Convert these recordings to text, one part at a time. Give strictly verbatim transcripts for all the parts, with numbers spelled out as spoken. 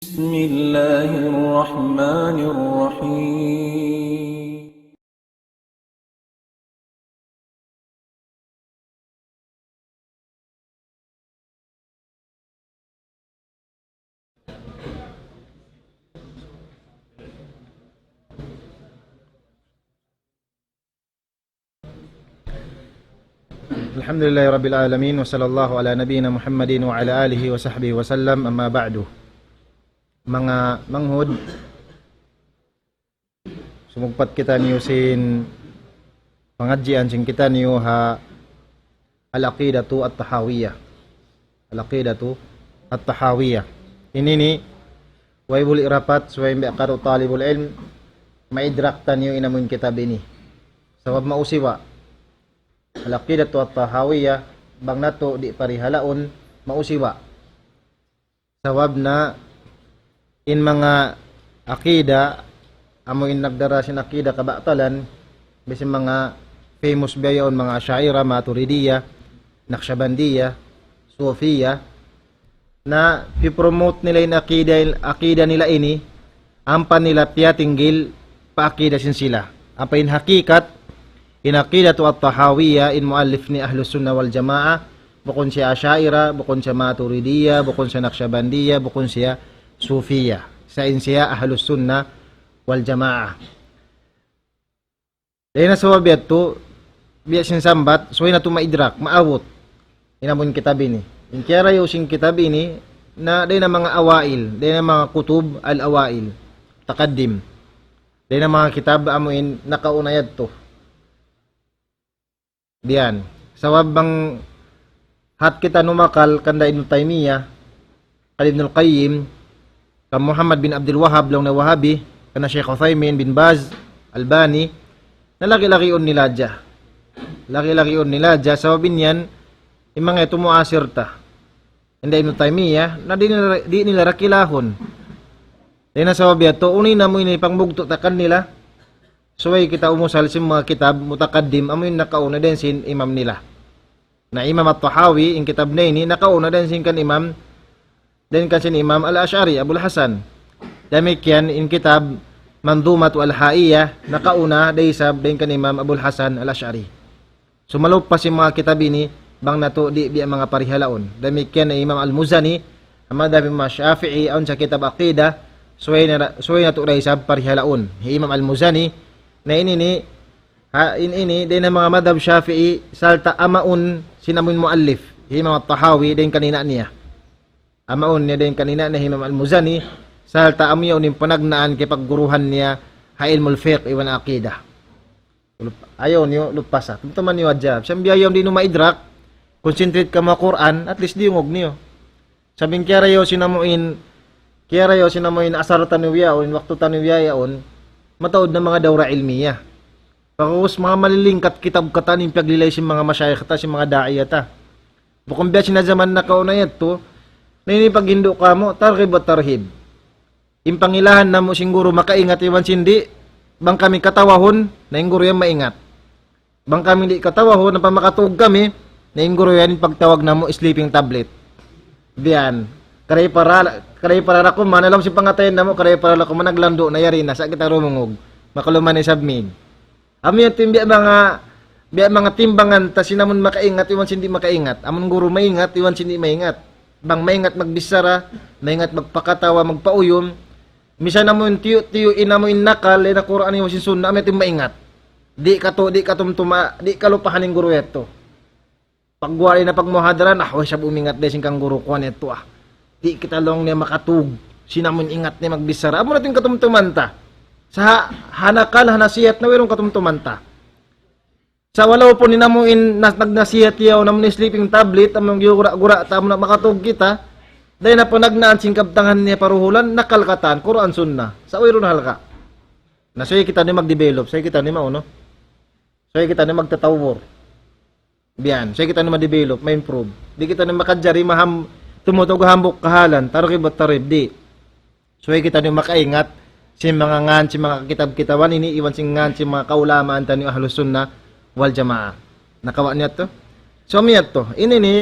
بسم الله الرحمن الرحيم. الحمد لله رب العالمين، وصلى الله على نبينا محمد وعلى آله وصحبه وسلم، أما بعد. Manga manghud, sumugpat kitaniyu sin pangadjian sin kitaniyu ha Al-Aqidatu At-Tahawiyah. Al-Aqidatu At-Tahawiyah. Ini ini, way buli' rapat, subay biya' katu' talibul ilm, maidrak taniyu in amun kitab ini. Sabab mausiwa. Al-Aqidatu At-Tahawiyah, bang natu' di' parihalaun, mausiwa. Sabab na in manga aqida, amu in nagdara sin aqida kabatalan, biya' sin manga famous biya' yaun, manga Asha'ira, Maturidiyya, Naqshabandiyya, Sufiyya, na pipromote nila in aqida, aqida nila ini, ampa nila piyatinggil pa aqida sin sila. Ampa in hakikat, in Aqidatu At-Tahawiyah, in muallif ini Ahlus Sunnah wal Jamaah, bukun siya Asha'ira, bukun siya Maturidiyya, bukun siya Naqshabandiyya, bukun siya Sufiyya. Sa' in siya Ahlus Sunnah wal Jamaah. Dayn ha sabab yadtu, biya' sin sambat, subay natu' maidrak, maabut in amun kitab ini. In kiyarayaw sin kitab ini, na dayn ha manga awail, dayn ha manga kutub al-awail, mutaqaddim. Dayn ha manga kitab amu in nakauna yadtu. Biya' yan. Sabab bang hat kita numakal kanda Ibnu Taymiyyah, kan Ibnul Qayyim, kan Muhammad bin Abdul Wahhab, laung niya Wahabi, kan Shaykh Uthaymin, bin Baz, Albani, na lagi-lagiun nila hadja. Lagi-lagiun nila hadja, sabab in yan, in manga yadtu muasir ta. Hinda Ibnu Taymiyyah, na di' nila, di' nila ra kilahun. Dayn ha sabab yadtu, unu in amu ini pangbugtu' ta kanila, subay kita umusal sin manga kitab mutaqaddim, amu in nakauna dayn sin imam nila. Na Imam At-Tahawi, in kitab niya ini, nakauna dayn sin kan Imam, dayn kan sin Imam Al-Ash'ari, Abul Hasan. Damikkiyan in kitab Manzumatu Al-Ha'iyyah, nakauna dayn isab dayn kan Imam Abul Hasan Al-Ash'ari. Sumalup pa sin manga kitab ini, bang natu' di' biya' manga parihalaun. Damikkiyan na Imam Al-Muzani, ha madhab Imam Shafi'i, awn sa kitab Aqidah, subay na, subay natu' da isab parihalaun. Hi Imam Al-Muzani, na ini ni, Ha, in ini, dayn ha manga madhab Shafi'i, sarta' amaun sin amuin muallif, hi Imam At-Tahawi, dayn kan ina' niya. Amaun niya dayn kan ina' niya, hi Imam Al-Muzani, sarta' amu yaun in panagnaan kiyapagguruhan niya ha ilmul fiqh iban aqidah. Lup-, ayaw niyu lupasa. Tumtuman niyu hadja. Bisan biya' yaun di' niyu maidrak, concentrate kamu ha Qur'an, at least diyungug niyu. Sabab in kiyarayaw sin amuin, kiyarayaw sin amuin asar taniyu yaun, waktu taniyu yaun, mataud na manga dawra ilmiya. Pag'ubus manga malilingkat kitab katan in piyaglilay sin manga mashayikh ta, sin manga da'iya ta. Bukun biya' sin ha jaman nakauna yadtu, na ini paghindu' kamu, targhib wa tarhib. In pangilahan namu' sin guru makaingat iban sin di', bang kami katawahun, na in guru yan maingat. Bang kami di' katawahun, ampa makatug kami, na in guru yan in pagtawag namu' sleeping tablet. Biya' yan. Karay para, karay para ra kuman, ha lawm sin pangatayan namu', karay para ra kuman naglandu' na yari na, sa' kita rumungug. Makaluman isab min. Amu yan tim-, biya' manga, biya' manga timbangan ta sin amun makaingat, iban sin di' makaingat. Amun guru maingat, iban sin di' maingat. Bang maingat magbichara, maingat magpakatawa, magpauyum. Misan amu in tiyu'-tiyu' in amu in nakal, in Qur'an iban sin Sunnah, amu yadtu in maingat. Di' katu-, di' katumtuma, di' kalupahan in guru yadtu. Pagguwa' na pagmuhadara, ah, way isab umingat dayn sin kan guru ku yadtu, ah. Di' kita laung niya makatug, sin amu in ingat niya magbichara. Amu na yadtu in katumtuman ta. Sa' ha, ha nakal, ha nasihat na wayruun katumtuman ta. Sa' walaupun in amu in nas-, nagnasihat yaun, amu in sleeping tablet, amu in giyugura-gura ta, amu na makatug kita, dayn ha panagnaan sin kabtangan niya paruhulan, nakal katan, Qur'an Sunnah. Sa' wayruun halga'. Na subay kitaniyu magdevelop, subay kitaniyu maunu. Subay kitaniyu magtatawur. Biya' yan, subay kitaniyu madevelop, ma-improve. Di' kitaniyu makajari maham-, tumutug hambuuk kahalan, targhib wa tarhib, di'. Subay kitaniyu makaingat sin manga ngan sin manga kitab-kitaban ini, iban sin ngan sin manga kaulamaan taniyu Ahlus Sunnah wal Jamaah. Nakawa' niyu yadtu? So, amu yadtu. Ini ini,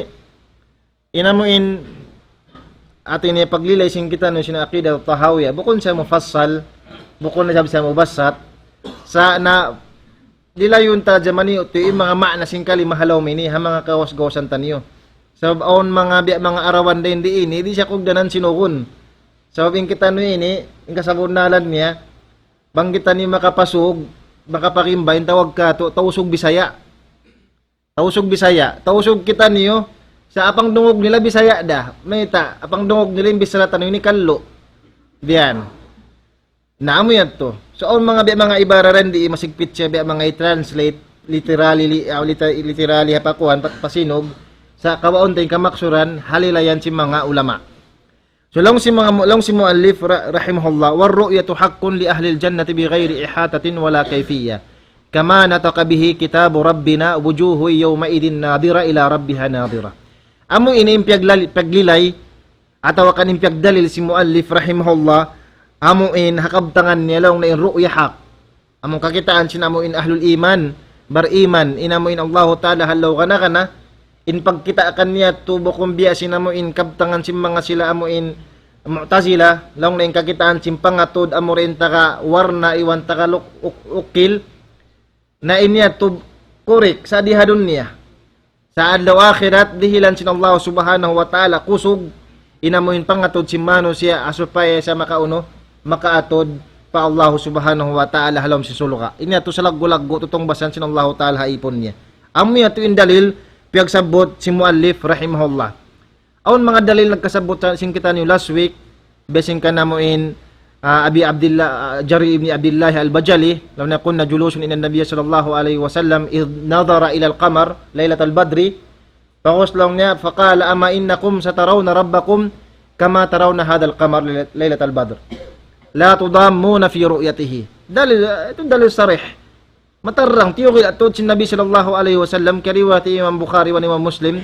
in amu in hati niya paglilay sin kitaniyu sin Aqidah Tahawiyah. Bukun siya mufassal, bukun na siya mubassat. Sa' na, lilayun ta jaman ini, tuud in manga maana sin kalima ha lawm ini, ha manga kawas-gawasan taniyu. Sabab awn manga biya' manga arawan dayn di ini, di' siya kugdanan sinugun. Sabab in kitaniyu ini, in kasabunnalan niya, bang kitaniyu makapasug, makaparimbay, in tawag katu', Tausug Bisaya. Tausug Bisaya. Tausug kitaniyu, sa' apang dungug nila Bisaya da. Mayta', apang dungug nila in bichara taniyu ini kallu'. Biyan. Na amu yadtu. So, awn manga biya' manga ibara dayn di masigpit siya biya' manga i-translate, literally, li-, ah, liter-, literally ha pakuan, pa-, pasinug, sa' kawaun ta in kamaksuran, halilayan sin manga ulama. So, laung sin manga mu-, laung sin muallif ra-, rahimahullah, والرؤية حق لأهل الجنة بغير إحاطة ولا كيفية، كما نطق به كتاب ربنا، وجوه يومئذ ناضرة إلى ربها ناظرة. Amu ini in piyaglali-, piyaglilay, atawa kan in piyagdalil sin muallif rahimahullah, amu in ha kabtangan niya laung niya in ru'ya hak. Amu in kakitaan sin amu in ahlul iman, bariman, in amu in Allahu Ta'ala ha lawm kana-kana, in pagkita' kaniya tu bukun biya' sin amu in kabtangan sin manga sila amu in Mu'tazila, laung niya in kakitaan sin pangatud amu ra in taga warna iban taga luk-, uk-, ukil, na in yadtu kurik sa' di ha dunya. Sa' adlaw akhirat, dihilan sin Allah Subhanahu wa Ta'ala kusug, in amu in pangatud sin manusiya', ha supaya siya makaunu, makaatud pa Allah Subhanahu wa Ta'ala ha lawm sin surga'. Ini yadtu salaggu'-laggu' tutungbasan sin Allah Ta'ala ha ipun niya. Amu yadtu in dalil, piyagsabbut sin muallif rahimahullah. Awn manga dalil nagkasabbut sa-, sin kitaniyu last week, biya' sin kan amu in, ah, Abi Abdillah, ah, Jarir ibn Abdillah Al-Bajali, laung niya كنا جلوسا عند النبي صلى الله عليه وسلم إذ نظر إلى القمر ليلة البدر. Pag'ubus laung niya, فقال أما إنكم سترون ربكم كما ترون هذا القمر ليلة البدر لا تضامون في رؤيته. Dalil, ah, itu dalil sarih. Matarrang, tiyukil atud sin Nabi sallallahu alayhi wasallam, kariwayat Imam Bukhari wa Imam Muslim.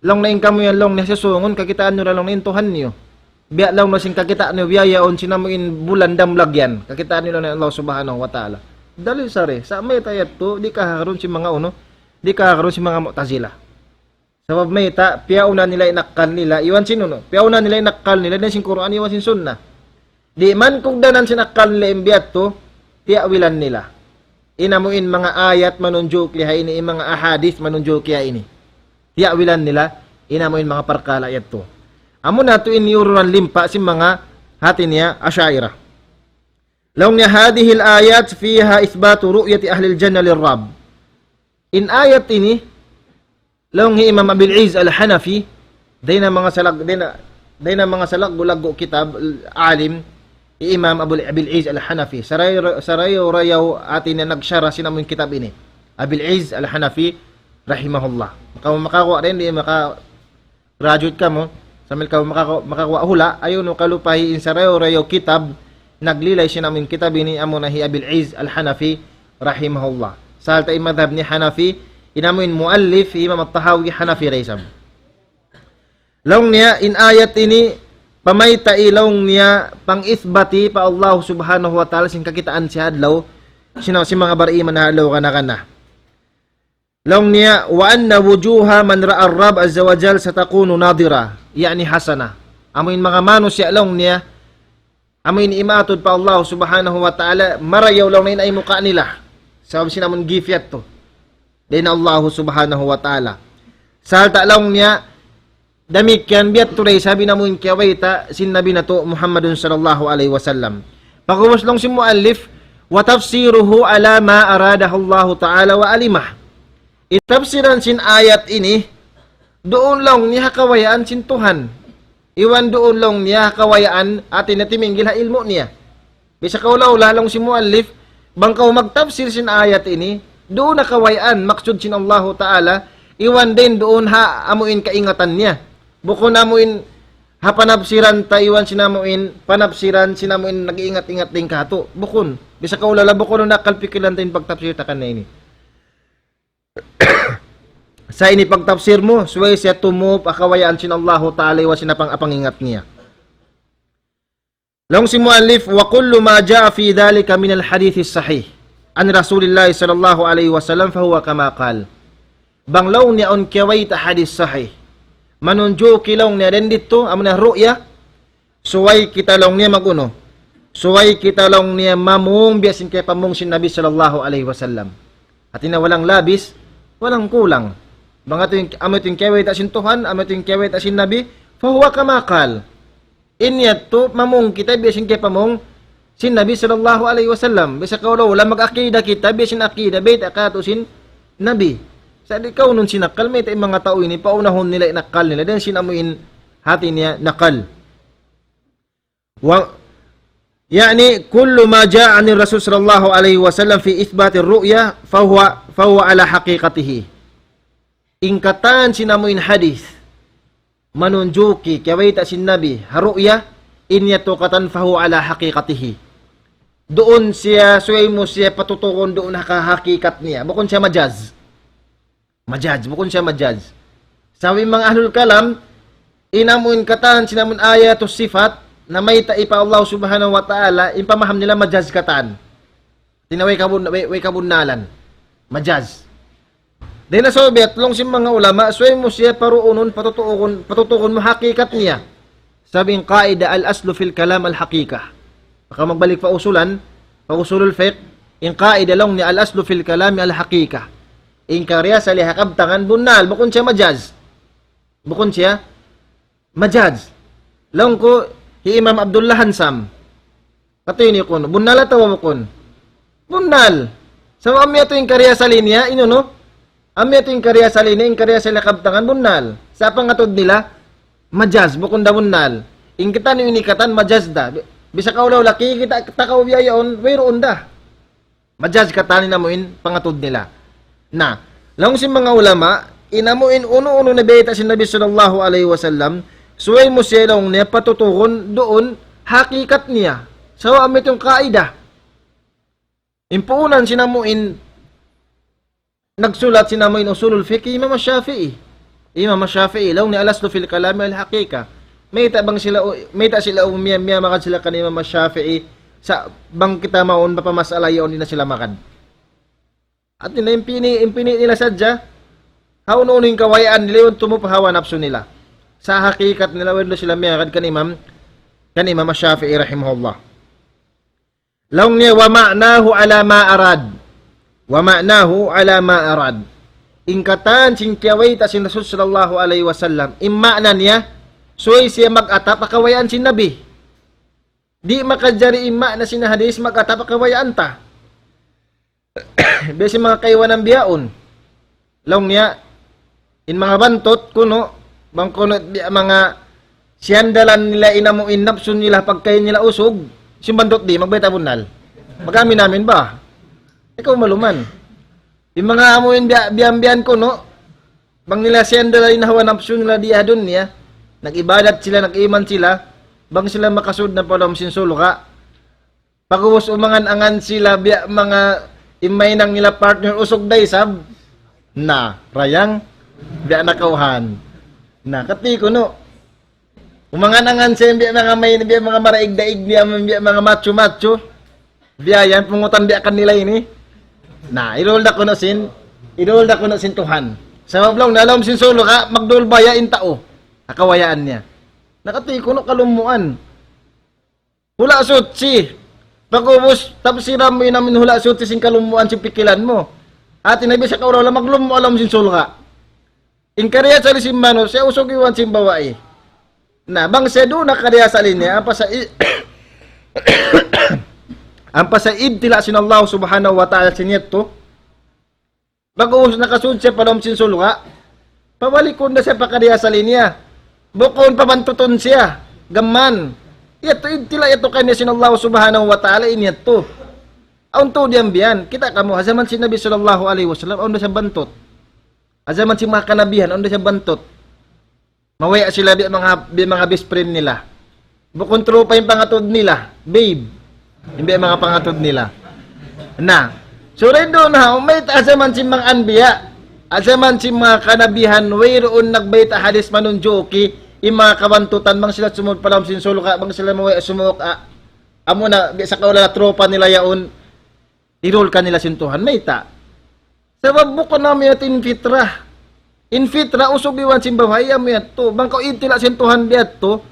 Laung niya in kamu yan, laung niya, susungun, kakitaan niyu ra laung niya in Tuhan niyu. Biya' laung niya sin kakitaan niyu, biya' yaun sin amu in bulan damlag yan. Kakitaan niyu laung niya Allah Subhanahu wa Ta'ala. Dalil sarih, sa' mayta' yadtu, di' kahagarun sin manga unu, di' kahagarun sin manga Mu'tazila. Sabab mayta', piyauna nila in akkal nila, iban sin unu, piyauna nila in akkal nila, iban sin Qur'an, iban sin Sunnah. Di' man kugdanan sin akkal nila in biya' yadtu, tiya'wilan nila. In amu in manga ayat manunjuki ha ini, in manga ahadith manunjuki ha ini. Tiya'wilan nila, in amu in manga parkala' yadtu. Amu na yadtu in iyurunan limpa sin manga hati niya Asha'ira. Laung niya هذه الآيات فيها إثبات رؤية أهل الجنة للرب. In ayat ini, laung hi Imam Abil Izz Al-Hanafi, dayn ha manga salag-, dayn ha, dayn ha manga salaggu'-laggu' kitab, alim, hi Imam Abul, Abil Izz Al-Hanafi. Sarayaw, sarayaw-rayaw hati niya nagsarah sin amu in kitab ini. Abil Izz Al-Hanafi, rahimahullah. Maka-, makaguwa' dayn di, maka-, graduate kamu, sambil kamu makaku-, makaguwa' hula', ayaw niyu kalupahi in sarayaw-rayaw kitab, naglilay sin amu in kitab ini, amu na hi Abil Izz Al-Hanafi, rahimahullah. Sarta' in madhab niya Hanafi, in amu in muallif, Imam At-Tahawi, Hanafi da isab. Laung niya, in ayat ini, pamayta' laung niya, pang-isbati pa Allah Subhanahu wa Ta'ala, sin kakitaan sin adlaw, sin, sin manga bariman ha adlaw kana-kana. Laung niya, وأن وجوه من رأى الرب عز وجل ستكون ناضرة، يعني حسنة. Amu in manga manusiya' laung niya, amu in imaatud pa Allah Subhanahu wa Ta'ala, marayaw laung niya in muka' nila. Sabab sin amu in gift yadtu. Dayn Allah Subhanahu wa Ta'ala. Sarta' laung niya, damikkiyan biya' tuud da isab in amu in kiyabayta' sin Nabi natu' Muhammadun sallallahu alayhi wasallam. Pag'ubus laung sin muallif, وتفسيره على ما أراده الله تعالى وعلمه. In tafsiran sin ayat ini, duun laung niya ha kabayaan sin Tuhan. Iban duun laung niya ha kabayaan hati niya timinggil ha ilmu' niya. Biya' sa kaula-ula laung sin muallif, bang kaw magtafsir sin ayat ini, duun ha kabayaan maksud sin Allahu Ta'ala, iban dayn duun ha amu in kaingatan niya. Bukun amu in ha panafsiran ta iban sin amu in, panafsiran sin amu in nag-iingat-ingat dayn kātu'. Bukun. Biya' sa kaula-ula bukun na akkal pikilan ta in pagtafsir ta kaniya ini. Sa' ini pagtafsir mu, subay siya tumup ha kabayaan sin Allahu Ta'ala iban sin apang-, apangingat niya. Laung sin muallif, وكل ما جاء في ذلك من الحديث الصحيح عن رسول الله صلى الله عليه وسلم فهو كما قال. Bang laung niya awn kiyabayta' hadith sahih. manunjuki laung niya dayn didtu, amuna ru'ya, subay kita laung niya mag-unu. Subay kita laung niya mamung biya' sin kiyapamung sin Nabi sallallahu alayhi wasallam. Hati niya walang labis, walang kulang. Bang amu yadtu in, amu yadtu in kiyabayta' sin Tuhan, amu yadtu in kiyabayta' sin Nabi, فهو كما قال. In yadtu, mamung kita biya' sin kiyapamung sin Nabi sallallahu alayhi wasallam. Biya' sa kaula-ula mag-aqida kita, biya' sin aqida, bayta' katu' sin Nabi. Sa' di' kaunun sin akal, mayta' in manga tau ini, paunahun nila in akal nila, dayn sin amu in hati niya nakal. Wa, يعني كل ما جاء عن الرسول صلى الله عليه وسلم في إثبات الرؤيا فهو، فهو على حقيقته. In katan sin amu in hadith, manunjuki, kiyabayta' sin Nabi, ha ru'ya, in yadtu katan فهو على حقيقته. Duun siya, subay mu siya patutugun duun ha hakikat niya. Bukun siya majaz. Majaz, bukun siya majaz. Sabab in manga ahlul kalam, in amu in katan, sin amu in ayatus sifat, namayta' pa Allah subhanahu wa ta'ala, in pamaham nila majaz katan. Hati niya way kabun-, way, way kabunnalan. Majaz. Dayn ha sabab yadtu laung sin manga ulama, subay mu siya paruunun, patutugun, patutugun mu hakikat niya. Sabab in qaida الأصل في الكلام الحقيقة. Bang kaw magbalik pa usulan, pa usulul fiqh, in qaida laung niya الأصل في الكلام الحقيقة. In karna' asal ha kabtangan bunnal, bukun siya majaz. Bukun siya majaz. Laung ku, hi Imam Abdullah Hansam. Katu' ini kunu', bunnal atawa bukun? Bunnal. Sabab amu yadtu in karna' asal niya, unu, no? Amu yadtu in karna' asal niya, in karna' asal ha kabtangan, bunnal. Sa' pangatud nila, majaz, bukun da bunnal. In kitaniyu ini katan, majaz da. Bi-, biya' sa kaula-ula, kikita' ta kaw biya' yaun, wayruun da. Majaz katan in amu in pangatud nila. Na, laung sin manga ulama, in amu in unu-unu nabayta' sin Nabi sallallahu alayhi wasallam, subay mu siya laung niya patutugun duun hakikat niya. Sabab amu yadtu in qaida. In puunan sin amu in nagsulat sin amu in usulul fiqh, Imam Shafi'i. Imam Shafi'i, laung niya الأصل في الكلام الحقيقة. Mayta' bang sila, mayta' sila umiyan, miyamagad sila kan Imam Shafi'i, sa' bang kita mawn pa masala yaun di' na sila magad. Hati niya in pini', in pini' nila sadja, hawnu-hawnu in kabayaan nila yaun tumup ha hawa napsu nila. Sa' hakikat nila, wala' sila miyagad kan Imam, kan Imam Shafi'i rahimahullah. Laung niya, ومعناه على ما أراد. ومعناه على ما أراد. In katan sin kiyabayta' sin Rasul sallallahu alayhi wasallam, in ma'na niya, subay siya mag-atap ha kabayaan sin Nabi. Di' makajari in ma'na sin hadith mag-atap ha kabayaan ta. Biya' sin manga kaibanan bihaun. Laung niya, in manga bantut kunu', bang kunu' biya' manga siyandalan nila in amu in napsu nila pagka nila usug, sin bantut di', magbayta' bunnal. Mag-amin-amin ba? Ikaw maluman. In manga amu in biya', biya'-biya' kunu', bang nila siyandalan in hawa napsu nila di ha dunya, nag-ibadat sila, nag-iman sila, bang sila makasud na pa lawm sin surga', pag'ubus umangan-angan sila biya' manga in mahinang nila partner usug da isab. Na, rayang, biya' na kawhaan. Na, kati' kunu'. Umangan-angan siya biya' manga main, biya' manga maraig-daig, biya', biya' manga macho-macho. Biya' yan, pungutan biya' kanila ini. Na, idul da kunu' sin, idul da kunu' sin Tuhan. Sabab laung niya ha lawm sin surga', magdulbaya in tau. Ha kabayaan niya. Na, kati' kunu' kalumuan. Hula' suchi. Pag'ubus, tapsiran mu in amu in hula' suchi sin kalumuan sin pikilan mu. Hati niya biya' sa kaula-ula maglumuan ha lawm sin surga'. In karna' asal sin manusiya', usug iban sin babai. Na, bang siya duun na karna' asal niya, ampa sa i-, ampa sa ibtila' sin Allah subhanahu wa ta'ala sin yadtu, pag'ubus nakasud siya pa lawm sin surga', pabalikun da siya pa karna' asal niya. Bukun pabantutun siya, gam mayan. Yadtu ibtila' yadtu kaniya sin Allah subhanahu wa ta'ala in yadtu. Awn tuud yan biya' yan. Kita' kamu, ha jaman sin Nabi sallallahu alayhi wasallam, awn da siya bantut. Ha jaman sin manga kanabihan, awn da siya bantut. Mabaya' sila biya' manga, biya' manga best friend nila. Bukun tropa in pangatud nila, babe. In biya' manga pangatud nila. Na, so, dayn duun na, mayta' ha jaman sin manga anbiya', ha jaman sin manga kanabihan, wayruun nagbayta' hadith manunjuki, in manga kabantutan, bang sila sumud pa lawm sin surga', bang sila mabaya' sumuk, a-, amuna, biya' sa kaula-ula tropa nila yaun, idul kanila sin Tuhan, mayta'. Sabab bukun amu yadtu in fitrah. In fitra, usug iban sin babai, amu yadtu. Bang kaw itila' sin Tuhan biyadtu,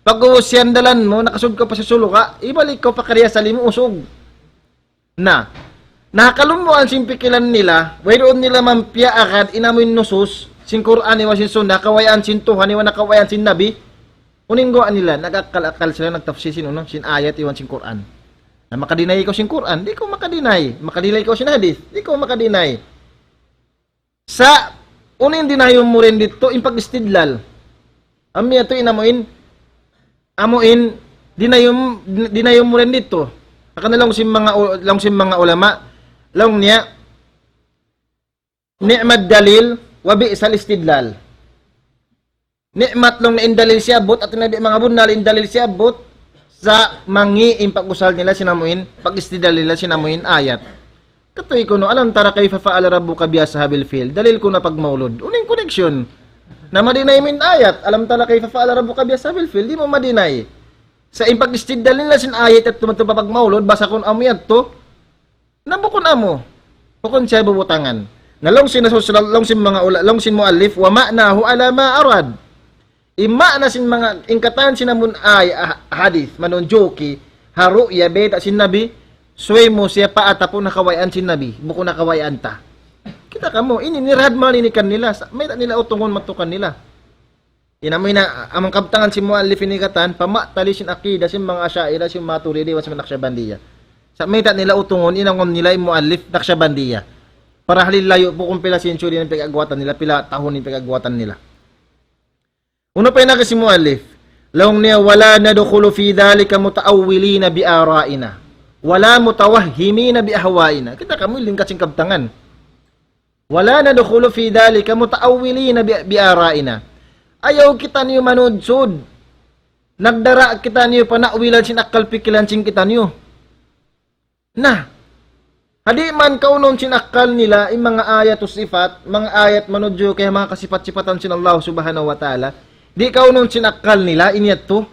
pag-ubus yan dalan mu, nakasud kaw pa sin surga', ibalik kaw pa kariya asal mu, usug. Na, nakalumuan sin pikilan nila, wayruun nila man piyaagad in amuin nusus, sin Qur'an iban sin Sunnah, kabayaan sin Tuhan iban kabayaan sin Nabi, unu in guwa' nila, nag-akal-akal sila, nagtafsir sin unu, sin ayat iban sin Qur'an. Na maka-deny kaw sin Qur'an, di' kaw maka-deny. Maka-deny kaw sin hadith, di' kaw maka-deny. Sa', unu in dinayum mu rin didtu, in pag-istidlal. Amu yadtu in amuin, amuin, dinayum, dinayum mu rin didtu. Hangkan na laung sin manga u-, laung sin manga ulama, laung niya, نعم الدليل وبئس الاستدلال. Ni'mat laung niya in dalil siyabbut, hati niya di' manga bunnal in dalil siyabbut, sa' mangi' in pag-usal nila sin amuin, pag-istidlal nila sin amuin ayat. Katuy kunu', ألم تر كيف فعل ربك بأصحاب الفيل. Dalil kunu' pagmaulud. Unu in connection? Na ma-deny mu in ayat, ألم تر كيف فعل ربك بأصحاب الفيل, di' mu ma-deny. Sa' in pag-istidlal nila sin ayat yadtu madtu pa pagmaulud, basa kunu' amu yadtu, na bukun amu. Bukun siya bubutangan. Na laung sin Rasul, laung sin manga ula-, laung sin muallif, ومعناه على ما أراد. In maana sin manga, in katan sin amun ay, ah, hadith, manunjuki, ha ru'ya, bayta' sin Nabi, subay mu siya paatapun ha kabayaan sin Nabi, bukun ha kabayaan ta. Kita' kamu, ini nirad man ini kanila, sa', mayta' nila utungun madtu kanila. In amu ini, amun kabtangan sin muallif ini katan, pamatali sin akida sin manga Asha'ira, sin Maturidi, iban sin Naqshbandiyya. Sa' mayta' nila utungun, in amun nila in muallif, Naqshbandiyya. Para halin layu' bukun pila century in piyagguwatan nila, pila tahun in piyagguwatan nila. Unu pa in agi sin muallif? Laung niya, ولا ندخل في ذلك متأولين بآرائنا ولا متوهمين بأهوائنا. Kita' kamu, lingkat sin kabtangan. ولا ندخل في ذلك متأولين ب-، بآرائنا. Ayaw kitaniyu manudsud. Nagdara kitaniyu pa na'wilan sin akkal pikilan sin kitaniyu. Na, ha di' man kaunun sin akkal nila, in manga ayatu sifat, manga ayat manudju kay manga kasipat-sipatan sin Allah Subhanahu wa Ta'ala, di' kaunun sin akkal nila, in yadtu.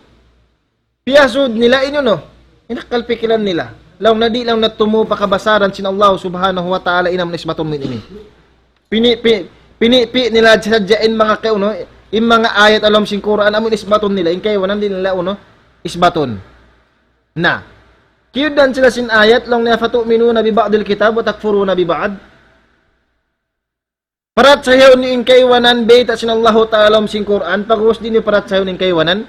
Piyasud nila in unu, in akkal pikilan nila. Laung niya di' laung niya tumu pa kabasaran sin Allah Subhanahu wa Ta'ala in amun isbatun mu ini. Pini-, pi-, pinipi' nila sadja in manga kay unu, in manga ayat ha lawm sin Qur'an, amun isbatun nila, in kaibanan di' nila unu, isbatun. Na, kiyugdan sila sin ayat, laung niya, أفتؤمنون ببعض الكتاب وتكفرون ببعض. Parachayahun niyu in kaibanan bayta' sin Allahu Ta'ala ha lawm sin Qur'an, pag'ubus di' niyu parachayahun in kaibanan.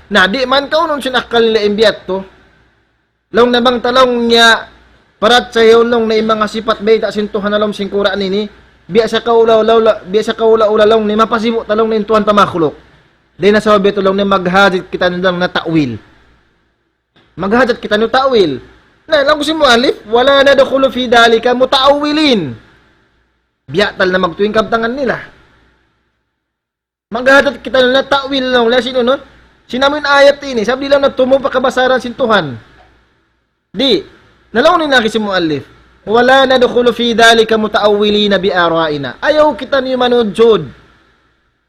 Na, di' man kaunun sin akkal nila in biya' yadtu. Laung niya bang ta laung niya parachayahun laung niya in manga sipat bayta' sin Tuhan ha lawm sin Qur'an ini, biya' sa kaula-ula, biya' sa kaula-ula laung niya mapasibu' ta laung niya in Tuhan pa makhluk. Dayn ha sabab yadtu laung niya maghajat kitaniyu laung niya ta'wil. Maghajat kitaniyu ta'wil. Na, laung sin muallif, ولا ندخل في ذلك متأولين. Biya' tal na magtuy in kabtangan nila. Maghajat kitaniyu na ta'wil laung niya sin unu, sin amun ayat ini, sabab di' laung niya tumu pa kabasaran sin Tuhan. Di'. Na laung niya in agi sin muallif, ولا ندخل في ذلك متأولين بآرائنا. Ayaw kitaniyu manudsud.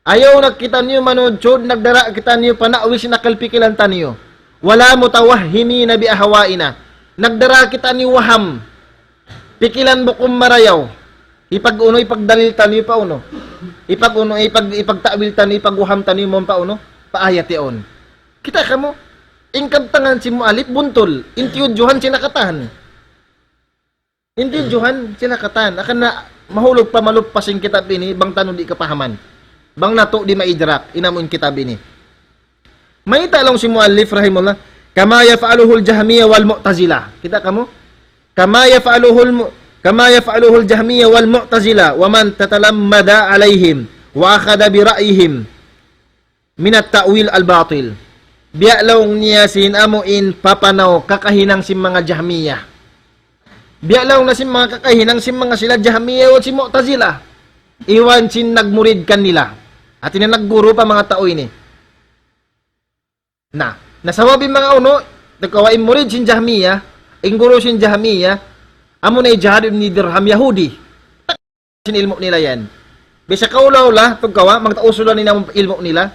Ayaw na kitaniyu manudsud, nagdara kitaniyu pa na'wil sin akkal pikilan taniyu. ولا متوهمين بأهوائنا. Nagdara kitaniyu waham. Pikilan bukun marayaw. Hipag-unu, hipagdalil taniyu pa unu. Hipag-unu, hipag-, hipagta'wil taniyu, hipagwaham taniyu mawn pa unu, pa ayat yaun. Kita' kamu, in kabtangan sin muallif buntul, in tiyudjuhan sila katan. In tiyudjuhan sila katan. Hangkan na mahulug pa maluppas in kitab ini, bang taniyu di' kapahaman. Bang natu' di' maidrak, in amun kitab ini. Mayta' laung sin muallif rahimahullah, كما يفعله الجهمية والمعتزلة. Kita' kamu? كما يفعله الم-، كما يفعله الجهمية والمعتزلة ومن تتلمذ عليهم وأخذ برأيهم من التأويل الباطل. Biya' laung niya sin amuin papanaw kakahinang sin manga Jahmiyyah. Biya' laung niya sin manga kakahinang sin manga sila Jahmiyyah iban sin Mu'tazilah. Iban sin nagmurid kanila. Hati niya nagguru pa manga tau ini. Na, na sabab in manga unu, nagkawa in murid sin Jahmiyyah, in guru sin Jahmiyyah, amuna hi Ja'd ibn Dirham, Yahudi. Sin ilmu' nila yan. Biya' sa kaula-ula, tugkawa, magtausulan in amun ilmu' nila.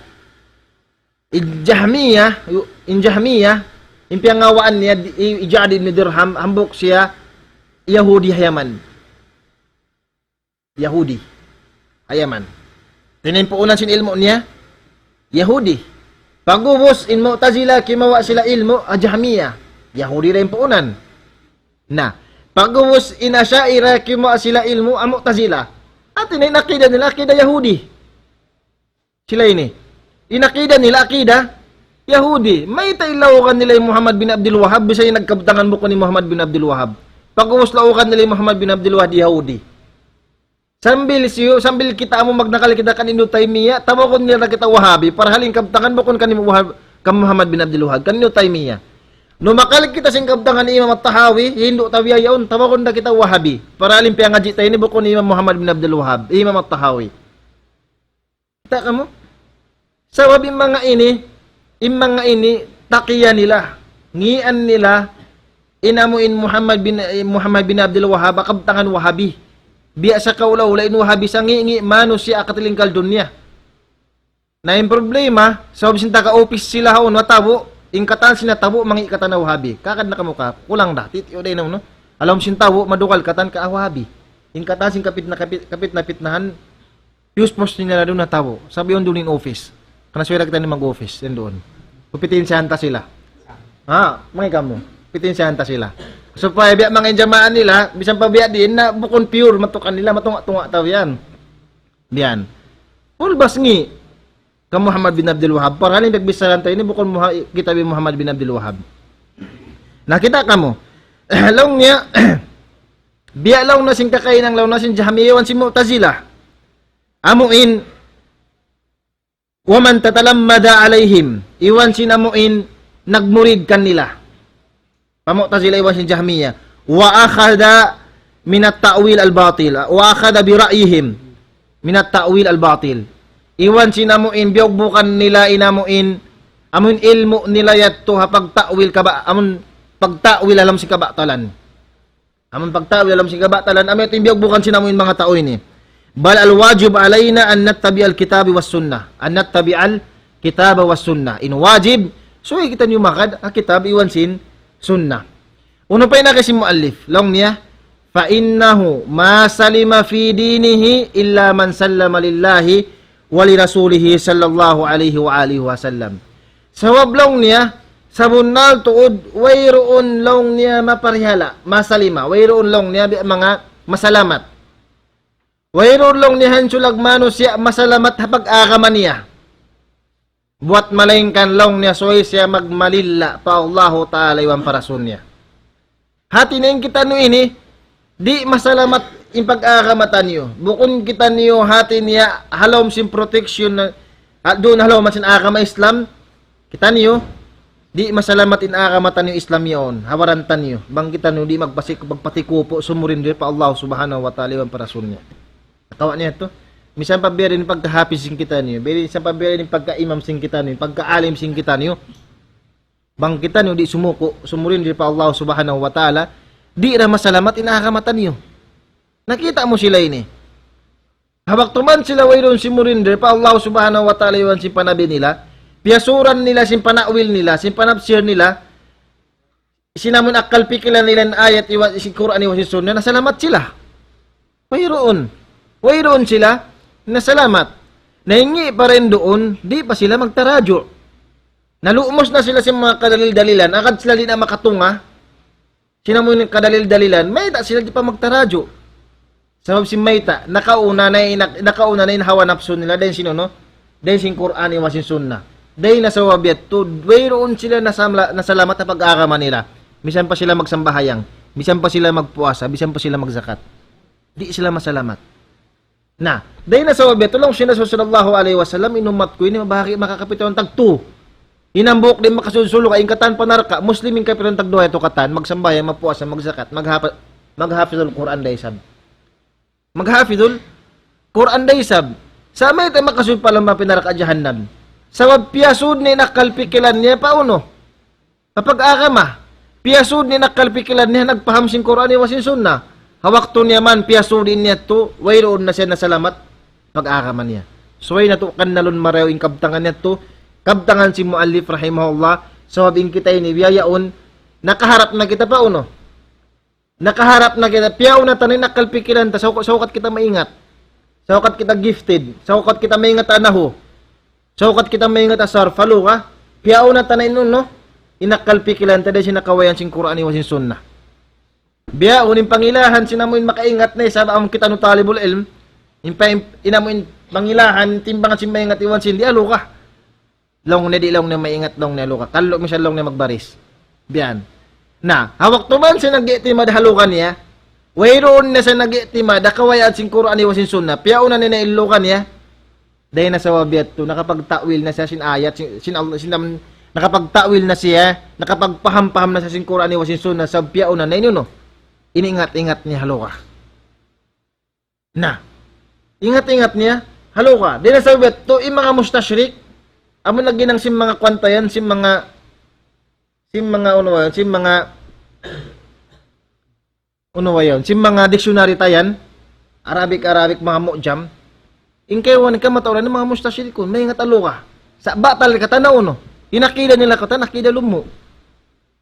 In Jahmiyyah, yu-, in Jahmiyyah, in piyangawaan niya, di-, hi Ja'd ibn Dirham, hambuuk siya, Yahudi ha Yaman. Yahudi. Ha Yaman. Hati niya in puunan sin ilmu' niya, Yahudi. Pag'ubus in Mu'tazila, kimawa' sila ilmu', ah, Jahmiya. Yahudi da in puunan. Na, pag'ubus in Asha'ira, kimawa' sila ilmu', ah, Mu'tazila. Hati niya in akida nila, akida Yahudi. Sila ini. In akida nila, akida Yahudi. Mayta' in laugan nila hi Muhammad bin Abdul Wahhab, bisan in nagkabtangan bukun hi Muhammad bin Abdul Wahhab. Pag'ubus laugan nila hi Muhammad bin Abdul Wahhab, Yahudi. Sambil siyu, sambil kita amu magnakal kita kan Ibnu Taymiyyah, tawagun nila kita Wahabi, parhal in kabtangan bukun kan Ibnu Wahab, kan Muhammad bin Abdul Wahhab, kan Ibnu Taymiyyah. Numakal kita sin kabtangan Imam At-Tahawi, hindu' ta biya' yaun, tawagun da kita Wahabi. Parhal in piyangadji' ta ini bukun Imam Muhammad bin Abdul Wahhab, Imam At-Tahawi. Kita' kamu? Sabab in manga ini, in manga ini, takiya nila, ngian nila, in amu in Muhammad bin, eh, Muhammad bin Abdul Wahhab, kabtangan Wahabi. Biya' sa kaula-ula in Wahabi sa ngi'-ngi' manusiya' ha katilingkal dunya. Na in problema, sabab sin taga-office sila haun, matabu', in katan sin natabu', mangi' katan na Wahabi. Kakad na kamu ka, kulang da, titiyu da in amu, no? Alam sin tabu', madugal katan ka, ah, Wahabi. In katan sin kapit na kapit, kapit na pitnahan, piyus-pus nila duun na tau. Sabi yun duun in office. Karna' subay da kita ini mag-office, yan duun. Pupitiinsihan ta sila. Ha, mangī' kamu. Pitiinsihan ta sila. Supaya biya' manga in jamaa nila, misan pa biya' diin na bukun pure, matukan nila, matunga'-tunga' tau yan. Yan. Pulbas ngi'. Kan Muhammad bin Abdul Wahhab. Parhal in pagbichara ta ini bukun Muha-, kitab hi Muhammad bin Abdul Wahhab. Na, kita' kamu. Laung niya, biya' laung na sin kakahinang laung na sin Jahmiyyah iban sin Mu'tazilah. Amu in, ومن تتلمذ عليهم. Iban sin amu in nagmurid kanila. Pa Mu'tazilah iban sin Jahmiyyah. وأخذ من التأويل الباطل. وأخذ برأيهم من التأويل الباطل. Iban sin amu in biyugbukan nila in amu in, amu in ilmu' nila yadtu ha pagta'wil kaba-, amu in pagta'wil ha lawm sin kabatalan. Amun pagta'wil ha lawm sin kabatalan, amu yadtu in biyugbukan sin amu in manga tau ini. بل الواجب علينا أن نتبع الكتاب والسنة. أن نتبع الكتاب والسنة. In wajib, subay kitaniyu magad ha kitab iban sin sunnah. Unu pa in agi sin muallif, laung niya, فإنه ما سلم في دينه إلا من سلم لله ولرسوله صلى الله عليه وآله وسلم. Sabab laung niya, sabunnal tuud, wayruun laung niya maparihala', ما سلم, wayruun laung niya biya' manga masalamat. Wayruun laung niya hansulag manusiya' masalamat ha pag-agama niya. Buwat malaingkan laung niya subay siya magmalilla pa Allahu Ta'ala iban pa Rasul niya. Hati niya in kitaniyu ini, di' masalamat in pag-agama taniyu. Bukun kitaniyu hati niya ha lawm sin protection na, ha, duun ha lawm sin agama Islam, kitaniyu, di' masalamat in agama taniyu Islam yaun, ha baran taniyu. Bang kitaniyu di' magpasik-, magpatikupu', sumurender pa Allah Subhanahu wa Ta'ala iban pa Rasul niya. Kawa' niya tu. Misan pa biya' diin pagka-hafiz sin kitaniyu, biya' diin, misan pa biya' diin pagka-imam sin kitaniyu, pagka-alim sin kitaniyu. Bang kitaniyu di' sumuku', sumurender pa Allah Subhanahu wa Ta'ala, di' da masalamat in agama taniyu. Nakita' mu sila ini. Ha waktu man sila wayruun simurender pa Allah Subhanahu wa Ta'ala iban sin pa Nabi nila, piyasuran nila, sin pana'wil nila, sin panapsir nila, sin amun akkal pikilan nila in ayat iban sin Qur'an iban sin Sunnah, nasalamat sila. Wayruun. Wayruun sila nasalamat. Na in ngi' pa rin duun, di' pa sila magtarajuh. Nalumus na sila sin manga kadalil-dalilan, agad sila di' na makatunga. Sin amu in kadalil-dalilan, mayta' sila di' pa magtarajuh. Sabab sin mayta', nakauna na in, nakauna na in hawa napsu nila, dayn sin unu, dayn sin Qur'an iban sin Sunnah. Dayn na sabab yadtu, wayruun sila nasamla-, nasalamat ha pag-agama nila. Misan pa sila magsambahayang, misan pa sila magpuasa, misan pa sila magzakat. Di' sila masalamat. Na, dayn na sabab yadtu laung sin Rasul sallallahu alayhi wasallam, in ummat ku ini mabahagi' makakapituan tagtu. In hambuuk di' makasud surga', in katan pa narka', Muslim in kapituan tagduwa yadtu katan, magsambahayang, magpuasa, magzakat, maghapa-, maghafizul Qur'an da isab. Maghafizul Qur'an da isab. Sa' mayta' makasud pa lawm pa narka' jahannam? Sabab piyasud niya in akkal pikilan niya pa unu? Pa pag-agama. Piyasud niya in akkal pikilan niya, nagpaham sin Qur'an iban sin Sunnah. Ha waktu niya man piyasud in niya tu, wayruun na siya nasalamat pag-agama niya. Subay natu' kannalun marayaw in kabtangan niya tu, kabtangan sin muallif rahimahullah, sabab in kita ini biya' yaun, nakaharap na kita pa unu. Nakaharap na kita, piyauna ta na in akkal pikilan ta, saukat, saukat kita maingat. Saukat kita gifted, saukat kita maingat ha nahu, saukat kita maingat ha sarf, ha lugha, piyauna ta na in unu, in akkal pikilan ta dayn sin nakawayan sin Qur'an iban sin Sunnah. Biya' unu in pangilahan sin amu in makaingat na isab amu kitaniyu talibul ilm, in pa-, in amu in pangilahan, timbangan sin maingat iban sin di' ha lugha. Laung niya di', laung niya maingat, laung niya ha lugha. Kallu' misan laung niya magbaris. Biya' yan. Na, ha waktu man siya nag-i'timad ha lugha niya, wayruun na siya nag-i'timad ha kawayan sin Qur'an iban sin Sunnah. Piyauna niya na in lugha niya. Dayn ha sabab yadtu, nakapagta'wil na siya sin ayat, sin, sin Allah, sin, nakapagta'wil na siya, nakapagpaham-paham na siya sin Qur'an iban sin Sunnah, sabab piyauna na in unu, in ingat-ingat niya ha lugha. Na, ingat-ingat niya ha lugha. Dayn ha sabab yadtu, in manga mustashrik, amu in naghinang sin manga kuwan ta yan, sin manga, sin manga unu yan, sin manga, unu yan, sin manga dictionary ta yan, Arabic, Arabic, manga mu'jam. In kaibanan kamatauran, manga mustashrikun, maingat ha lugha. Sa' batal katan, unu. In akida nila katan, akida lumu'.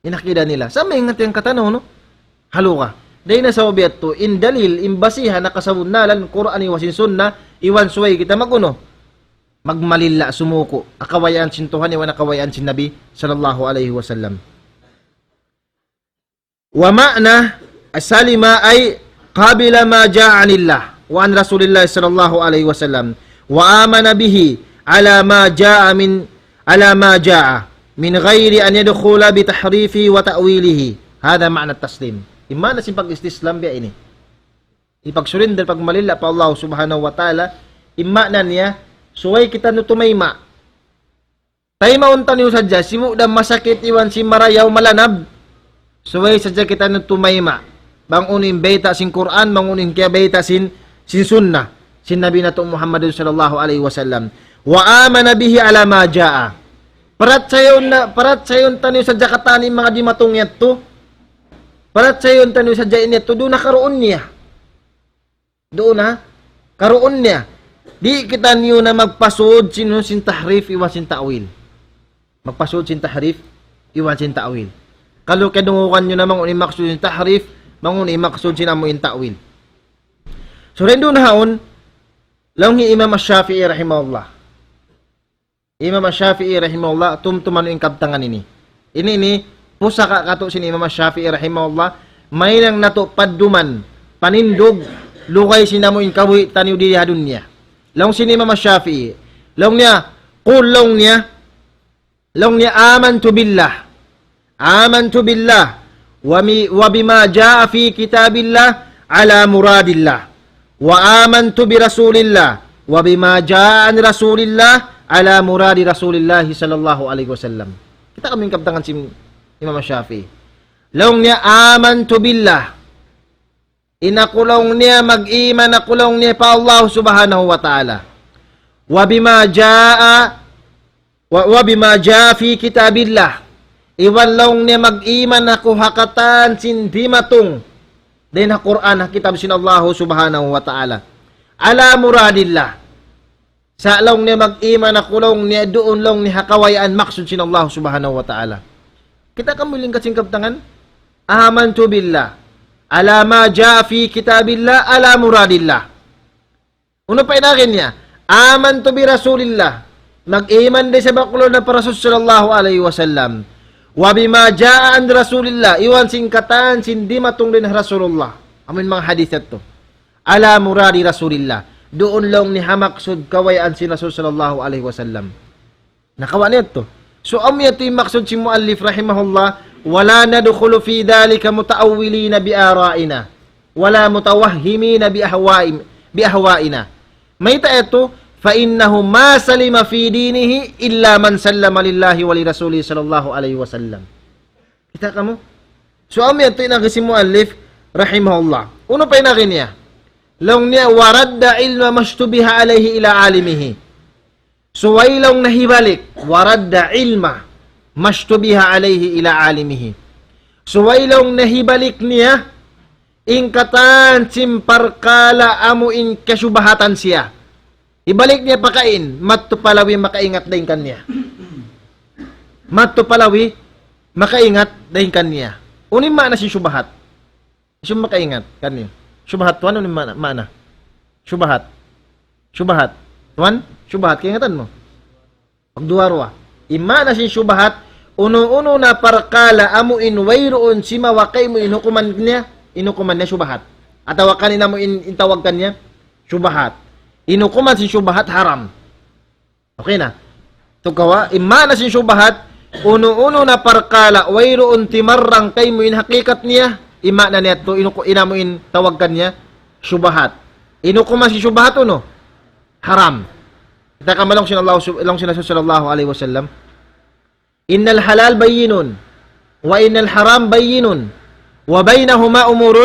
In akida nila. Sa' maingat yan katan, unu? Ha lugha. Dayn ha sabab yadtu, in dalil, in basihan, ha kasabunnalan, Qur'an iban sin Sunnah, iban subay kita mag-unu, magmalilla', sumuku'. Ha kawayan sin Tuhan, iban ha kawayan sin Nabi, sallallahu alayhi wasallam. ومعنى سلم أي قبل ما جاء عن الله وعن رسول الله صلى الله عليه وسلم وآمن به على ما جاء من، على ما جاء من غير أن يدخل بتحريفه وتأويله. هذا معنى التسليم. In maana sin pag-istislam biya' ini. Ipag-surrender, pagmalilla' pa Allah subhanahu wa ta'ala, in maana niya, subay kitaniyu tumayma'. Taymaun taniyu sadja, sibu' da masakit iban sin marayaw malanab. Subay sadja kitaniyu tumayma'. Bang unu in bayta' sin Qur'an, bang unu in kiyabayta' sin, sin Sunnah, sin Nabi natu' Muhammadun sallallahu alayhi wasallam. وآمن به على ما جاء. Parachayahun na, parachayahun taniyu sadja katan in manga dimatung yadtu. Parachayahun taniyu sadja in yadtu, duun na karuun niya. Duun na karuun niya. Di' kitaniyu na magpasud sin, sin tahrif iban sin ta'wil. Magpasud sin tahrif iban sin ta'wil. Kalu kadungugan niyu na bang unu in maksud sin tahrif, bang unu in maksud sin amu in ta'wil. So, dayn duun ha yaun, laung hi Imam Ash-Shafi'i rahimahullah. Imam Ash-Shafi'i rahimahullah, tumtuma niyu in kabtangan ini. Ini, ini, pusaka katu' sin Imam Ash-Shafi'i rahimahullah, mahinang natu' padduman, panindug, lugay sin amu in kabuhi' taniyu dii ha dunya. Laung sin Imam Ash-Shafi'i, laung niya, قل, laung niya, laung niya, آمنت بالله. آمنت بالله وم-، وبما جاء في كتاب الله على مراد الله، وآمنت برسول الله وبما جاء عن رسول الله على مراد رسول الله صلى الله عليه وسلم. Kita' kamu in kabtangan sin Imam Shafi'i. Laung niya, آمنت بالله. In aku laung niya, mag-iman aku laung niya pa Allah subhanahu wa ta'ala. وبما جاء و-، وبما جاء في كتاب الله. Iban laung niya mag-iman aku ha katan sin dimatung dayn ha Qur'an, ha kitab sin Allah subhanahu wa ta'ala. على مراد الله. Sa' laung niya mag-iman aku laung niya duun laung niya ha kabayaan maksud sin Allah subhanahu wa ta'ala. Kita' kamu in lingkat sin kabtangan? آمنت بالله على ما جاء في كتاب الله على مراد الله. Unu pa in agi niya? آمنت برسول الله. Mag-iman da isab aku laung niya pa Rasul sallallahu alayhi wasallam. وبما جاء عن رسول الله. Iban sin katan sin dimatung dayn ha Rasulullah. Amu in manga hadith yadtu. على مراد رسول الله. Duun laung niya ha maksud kabayaan sin Rasul sallallahu alayhi wasallam. Nakawa' niya yadtu. So, amu yadtu in maksud sin muallif rahimahullah, ولا ندخل في ذلك متأولين بآرائنا ولا متوهمين بأهواء-، بأهوائنا. Mayta' yadtu, فإنه ما سلم في دينه إلا من سلم لله ولرسوله صلى الله عليه وسلم. Kita' kamu? So, amu yadtu in agi sin muallif rahimahullah. Unu pa in agi niya? Laung niya, ورد علم ما اشتبه عليه إلى عالمه. Subay laung niya hibalik, ورد علم ما اشتبه عليه إلى عالمه. Subay laung niya hibalik niya, in katan sin parkala' amu in kasubhatan siya. Hibalik niya pakain, madtu pa labi makaingat dayn kaniya. Madtu pa labi makaingat dayn kaniya. Unu in maana sin subhat? Hisiyu makaingat kaniyu? Subhat tuwan, unu in maana, maana? Subhat. Shubahat. Tuwan, shubahat, kaingatan mu. Pagduwa-ruwa. In maana sin shubahat, unu-unu na parkala' amu in wayruun simawa kaymu in hukuman niya, in hukuman niya shubahat. Atawa kan in amu in, in tawag kaniya, shubahat. In hukuman sin shubahat haram. Okay na. Tukawa, in maana sin shubahat, unu-unu na parkala' wayruun timarrang kaymu in hakikat niya, in maana niya tu, in huku-, in amu in tawag kaniya, shubahat. In hukuman sin shubahat unu? Haram. Kita' kamu laung sin Allah sub-, laung sin Rasul sallallahu alayhi wasallam. إن الحلال بين وإن الحرام بين وبينهما أمور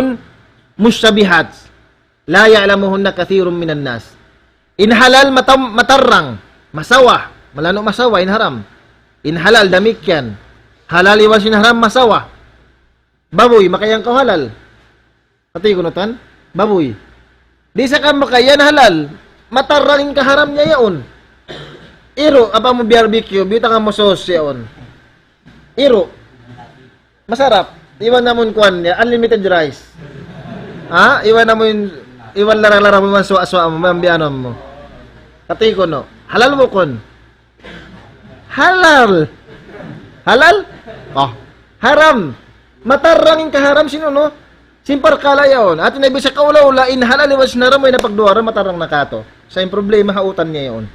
مشتبهات لا يعلمهن كثير من الناس. In halal matam-, matarrang, masawa, malanu' masawa, in haram. In halal damikkiyan. Halal iban sin haram masawa. Babuy, makaiyan kaw halal. Kati' kunu' tuwan, babuy. Di' sa ka makaiyan halal. Matarrang in kaharam niya yaun. Iru', apa mu barbecue, biyutangan mu sauce yaun. Iru'. Masarap. Iban na amu in kuwan niya, unlimited rice. Ha? Iban na amu in, iban larang-larang mu, iban suwa'-suwa' mu, iban biyanan mu. Kati' kunu'. Halal bukun? Halal. Halal? Oh. Haram. Matarrang in kaharam sin unu? Sin parkala' yaun. Hati niya bisan kaula-ula in halal iban sin haram way na pagduwa-ruwa matarrang na katu'. Sa' in problema ha utan niya yaun.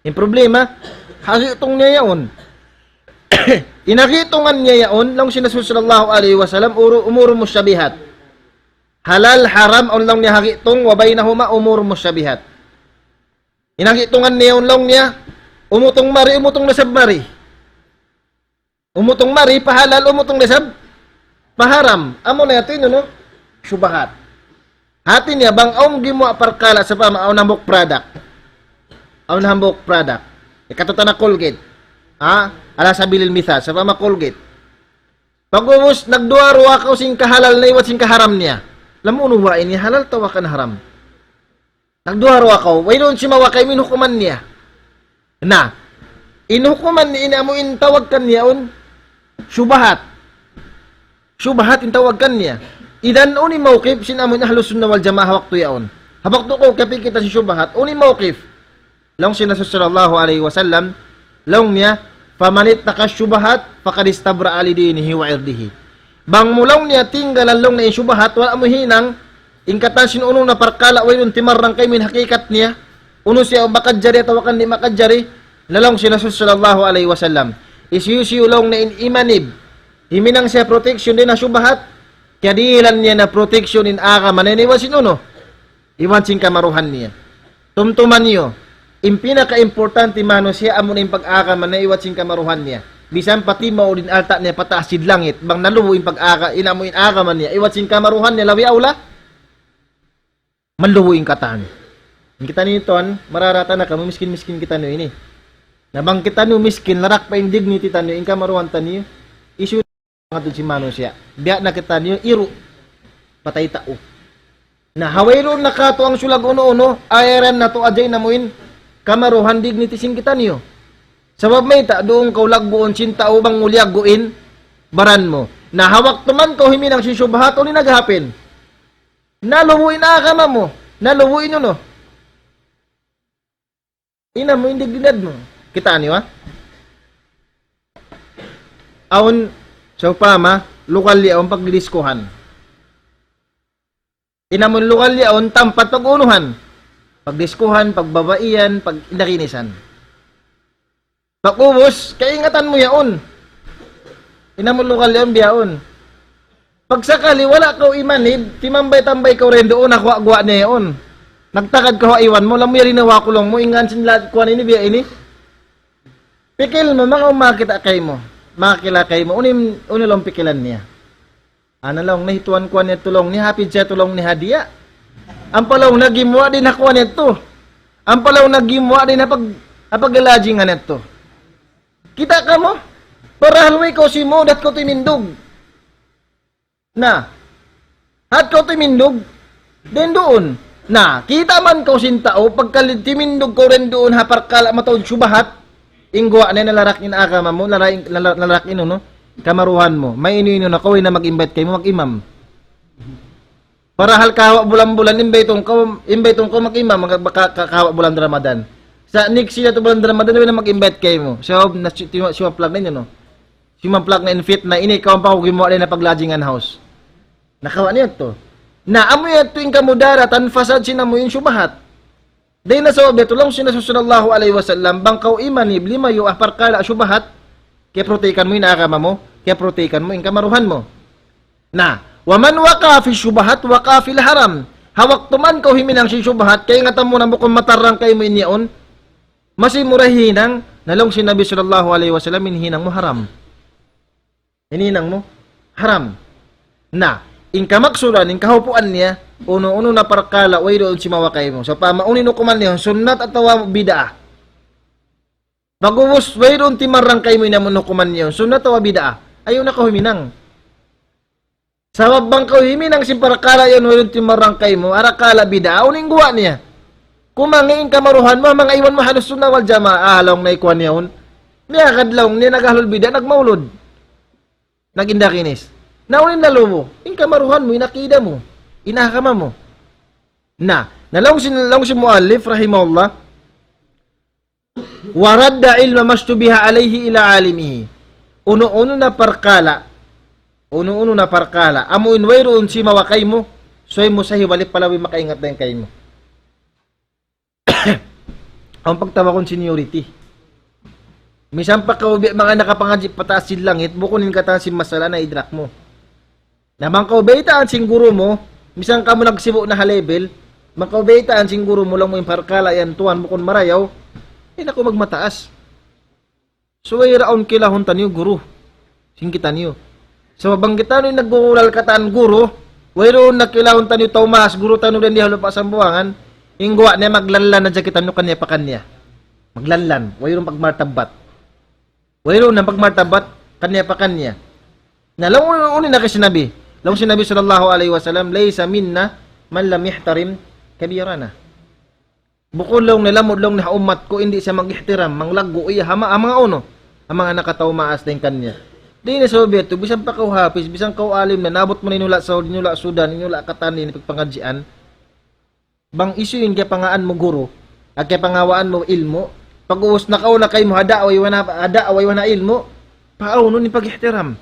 In problema, hagitung niya yaun. In hagitungan niya yaun, laung sin Rasul sallallahu alayhi wasallam, uru-, أمور مشتبهات. Halal, haram, awn laung niya hagitung, وبينهما أمور مشتبهات. In hagitungan niya yaun laung niya, umutung mari, umutung na isab mari. Umutung mari, pa halal, umutung na isab pa haram. Amu na yadtu in unu? Shubahat. Hati niya, bang awn gimuwa' parkala' sawpama awn hambuuk product. Awn hambuuk product. Hikatu ta na Colgate. Ha? على سبيل المثال, sawpama Colgate. Pag'ubus, nagduwa-ruwa kaw sin kahalal niya iban sin kaharam niya. Laung mu unu ba ini, halal atawa kan haram? Nagduwa-ruwa kaw, wayruun simawa kaymu in hukuman niya. Na, in hukuman niya in amu in tawag kaniya yaun, shubahat. Shubahat in tawag kaniya. Idan unu in mawqif sin amu in Ahlus Sunnah wal Jamaah waktu yaun. Ha waktu kaw kapikita' sin shubahat, unu in mawqif. Laung sin Rasul sallallahu alayhi wasallam, laung niya, فمن اتقى الشبهات فقد استبرأ لدينه وعرضه. Bang mu laung niya tinggalan laung niya in shubahat, wala' mu hinang, in katan sin unu na parkala' wayruun timarrang kaymu in hakikat niya, unu siya makajari atawa kan di' makajari, laung sin Rasul sallallahu alayhi wasallam. Hisiyu-siyu laung niya in imanib, himinang siya protection dayn ha shubahat, kiyadihilan niya na protection in agama niya iban sin unu? Iban sin kamaruhan niya. Tumtuma niyu, in pinaka-importante manusiya' amu na in pag-agama niya iban sin kamaruhan niya. Bisan pa timaud in alta' niya pataas sin langit, bang nalubu' in pag-aga-, in amu in agama niya, iban sin kamaruhan niya, labi awla, malubu' in katan. In kitaniyu tuwan, mararata na kamu, miskin-miskin kitaniyu ini. Na bang kitaniyu miskin, larak pa in dignity taniyu, in kamaruhan taniyu, hisiyu ngadtu sin manusiya'. Biya' na kitaniyu, iru'. Patay tau. Na, ha wayruun na katu' ang sulag unu-unu, ayaran natu' ajay namu' in kamaruhan dignity sin kitaniyu. Sabab mayta', duun kaw lagguun sin tau bang mu liyaggu' in baran mu. Na, ha waktu man kaw himinang sin shubahat, unu in naghapin? Nalubu' in agama mu. Nalubu' in unu. In amu in dignidad mu. Kitaa niyu, ha? Awn, sawpama, lugal yaun pagdidiskuhan. In amu in lugal yaun tampat pag-unuhan. Pagdiskuhan, pagbabaian, pag-, indarinisan. Pag-ubus, kaingatan mu yaun. In amu in lugal yaun, bihaun. Pagsakali, wala' kaw imanib, timambay-tambay kaw dayn duun, ha guwa'-guwa' niya yaun. Nagtagad kaw ha iban mu, laung mu yari na wa ku laung mu, in ngan sin la-, kuwan ini, biya' ini. Pikil mu, manga umakita' kaymu, makakila' kaymu, unu in, unu in laung pikilan niya. Ana laung niya, hituan kuwan niya tu laung niya, hapid siya tu laung niya ha diya. Ampa laung niya gimuwa' dayn ha kuwan niya tu. Ampa laung niya gimuwa' dayn ha pag-, ha pag-alajingan niya tu. Kita' kamu? Parahal way kaw simud, hat kaw timindug. Na, hat kaw timindug, dayn duun. Na, kita' man kaw sin tau, pagka timindug kaw dayn duun, ha parkala' mataud shubahat, in guwa' niya nalarak in agama mu, nalarak, nalarak in unu, kamaruhan mu. Mainu-inu na kaw, way na mag-invite kaymu, mag-imam. Parahal kahawa' bulan-bulan, imbaytun kaw, imbaytun kaw mag-imam, mag-, ka-, ka-, kahawa' bulan Ramadan. Sa' next year tu bulan Ramadan, way na mag-invite kaymu. Sabab na si-, tiwa-, simaplag na yun, no? Simaplag na in fitna, ini kaw pa kaw gimuwa' na paglajingan house. Na kawa' niya tu. Na amu yan tu in kamudaratan, fasad sin amu in shubahat. Dayn ha sabab yadtu, laung sin Rasul sallallahu alayhi wasallam, bang kaw imanib limayu' ha parkala' shubahat, kiyaprotekan mu in agama mu, kiyaprotekan mu in kamaruhan mu. Na, ومن وقع في الشبهات وقع في الحرام. Ha waktu man kaw himinang sin shubahat, kaingatan mu na bukun matarrang kaymu in yaun, masi mu da hinang, na laung sin Nabi sallallahu alayhi wasallam, in hinang mu haram. In hinang mu haram. Na, in kamaksuran, in kahupuan niya, unu-unu na parkala', wayruun simawa kaymu. Sawpama, unu in hukuman niya, sunnat atawa bid'ah. Pag'ubus, wayruun timarrang kaymu in amun hukuman niya, sunnat atawa bid'ah. Ayaw na kaw huminang. Sabab bang kaw huminang sin parkala' yan, wayruun timarrang kaymu, arakala' bid'ah, unu in guwa' niya. Kumangi' in kamaruhan mu, manga iban mu Ahlus Sunnah wal Jamaah, laung na ikuan yaun. Miyagad laung niya nag-ahlul bid'ah, nagmaulud. Nag-indakinis. Na unu in lalu mu, in kamaruhan mu, in akida mu, in agama mu. Na, na laung sin, laung sin muallif, rahimahullah, ورد علم ما اشتبه عليه إلى عالمه. Unu-unu na parkala', unu-unu na parkala', amu in wayruun simawa kaymu, subay mu sa hibalik pa labi makaingat dayn kaymu. Awn pagtawagun seniority. Misan pa kaw biya' manga nakapangadji' pataas sin langit, bukun in katan sin masala na idrak mu. Na bang kaw baytaan sin guru mu, misan kamu nagsibu' na ha level, bang kaw baytaan sin guru mu, laung mu in parkala' yan tuwan bukun marayaw, di' na kaw magmataas. So, wayruun kilahun taniyu guru sin kitaniyu. So, bang kitaniyu in naggugural katan guru, wayruun na kilahun taniyu tau maas guru taniyu dayn di ha lupa' Sambuwangan, in guwa' niya maglanlan na hadja kitaniyu kaniya pa kaniya. Maglanlan, wayruun pagmartabat. Wayruun na pagmartabat kaniya pa kaniya. Na laung, unu in agi sin Nabi. Laung sin Nabi sallallahu alayhi wasallam, ليس منا من لم يحترم كبيرنا. Bukun laung niya lamud laung niya ha ummat ku in di' siya mag-ihtiram, manglaggu' iya ha ma-, ha manga unu, ha manga nakatau maas dayn kaniya. Di' na sabab yadtu, misan pa kaw hafiz, misan kaw alim na, naabut mu na in hula' Saudi, in hula' Sudan, in hula' katan ini pagpangadjian. Bang hisiyu in kiyapangaan mu guru, ha kiyapangawaan mu ilmu', pag'ubus nakauna kaymu ha da'wa iban ha, ha da'wa iban ha ilmu', paawnun in pag-ihtiram.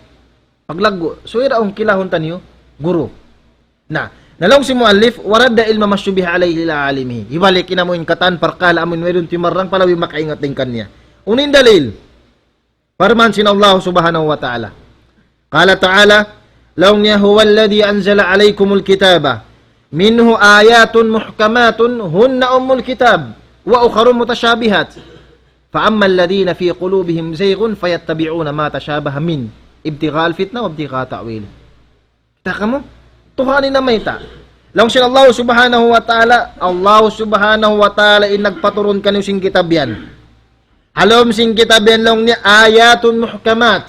Paglaggu', subay da awn kilahun taniyu guru. Na, na laung sin muallif, ورد علم ما اشتبه عليه إلى عالمه. Hibalik in amu in katan parkala' amu in wayruun timarrang pa labi makaingat dayn kaniya. Unu in dalil? Parman sin Allah subhanahu wa ta'ala. قال تعالى, laung niya, هو الذي أنزل عليكم الكتاب منه آيات محكمات هن أم الكتاب وأخر متشابهات فأما الذين في قلوبهم زيغ فيتبعون ما تشابه منه ابتغاء الفتنة وابتغاء تأويله. Kita' kamu? Tuhan in namayta'. Laung sin Allah subhanahu wa ta'ala, Allah subhanahu wa ta'ala in nagpaturun kaniyu sin kitab yan. Ha lawm sin kitab yan laung niya آيات محكمات.